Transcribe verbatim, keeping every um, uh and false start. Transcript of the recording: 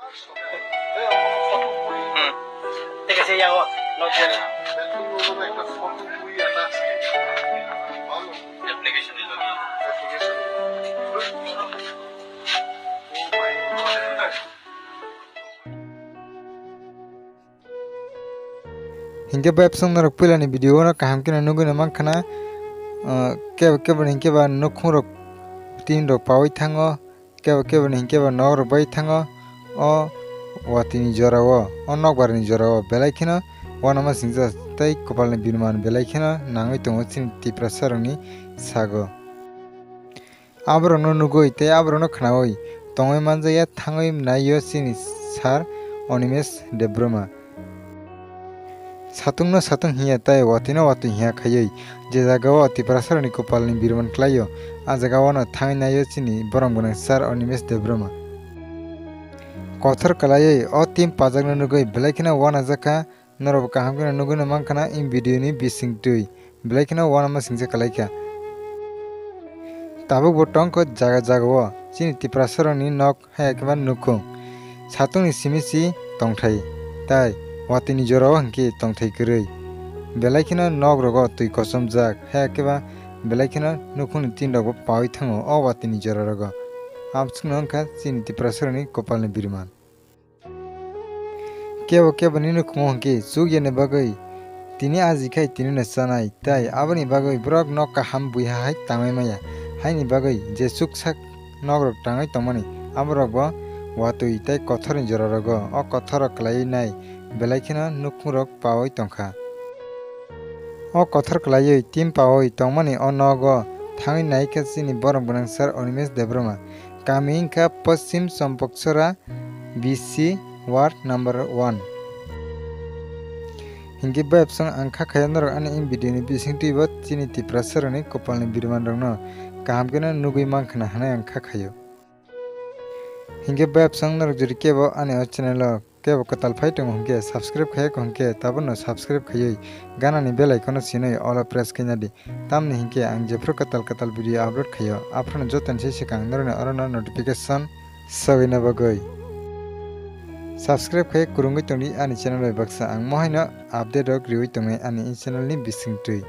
Hmm. Thik ase, yago. Hinkhe bai bwswk norok puilani video-o no kaham kheno nugwi no mankha na, ah, kebo kebo ni hinkhe ba nukhung rok tin rok paui thango, kebo kebo ni hinkhe ba nok rok bai thango, o watwi ni jora o, o nokbar ni jora o belai kheno uanama singcha tei kwpal ni birman belai kheno nangwi tongo chini Tiprasa rok ni sago. Aborokno nugwi tei aborokno khnaui tongwi manjakya thangwi naio chini Sir Animesh Debbarma. Satungno satung hinya tei watwino watwi hinya khaiwi je jagao Tiprasarokni kwpalni birman klaio, a jagao no thangwi naio chini borom gwnang Sir Animesh Debbarma. Kothor kwlaiwi o team pajakno nugwi belai kheno uanajakha. Norokbo kaham kheno nugwino mankha na in video ni bisingtwi belai kheno uanama singcha kwlaikha. Tabukbo tongkha jaga jagao chini Tiprasarokni nok haya khe ba nukhung. Satungni simi si tongthai, tai watwini jorao hinkhe tongthai kwrwi. Belai kheno nok rogo twi kochomjak haya khe ba belai kheno nukhungni tin rokbo paui thango o watwini jora rogo. Amsukno wngkha chini Tiprasarokni kwpalni birman. Kebo keboni nukhumo hinkhe chukya ni bagwi tini aji khai tini no chanai, tai aboni bagwi borok nok kaham buiha hai tangwi maya. Haini bagwi je chuksak nok rok tangwi tongmani, aborok bo watwi tei kothor ni jora rogo o kothor rok kwlaiwi nai, belai kheno nukhung rok paui tongkha. O kothor kwlaiwi team paui tongmani o nogo thangwi naikha chini borom gwnang Sir Animesh Debbarma. Kami wngkha Paschim Champoksora B C ward number one. Hinkhe bai bwswng ang kha khayo norok ani in video ni bisingtwi bo chini Tiprasarokni kwpalni birman rokno kaham kheno nugwi mankha na hinwi ang kha khayo. Hinkhe bai bwswng norok jodi kebo ani o channel o kebo kwtal phai tongo hinkhe subscribe khaiya kho hinkhe tabukno subscribe khaiwi ganani bell icon no sinwi all o press khaina di. Tamni hinkhe ang jephru kwtal kwtal video upload khaio, aphuru jotoni se swkang norokni orono notification sogwina bagwi. Subscribe khai kwrwngwi tongdi ani channel bai baksa, ang mohaino update rok riwi tongnai ani channel ni bisingtwi.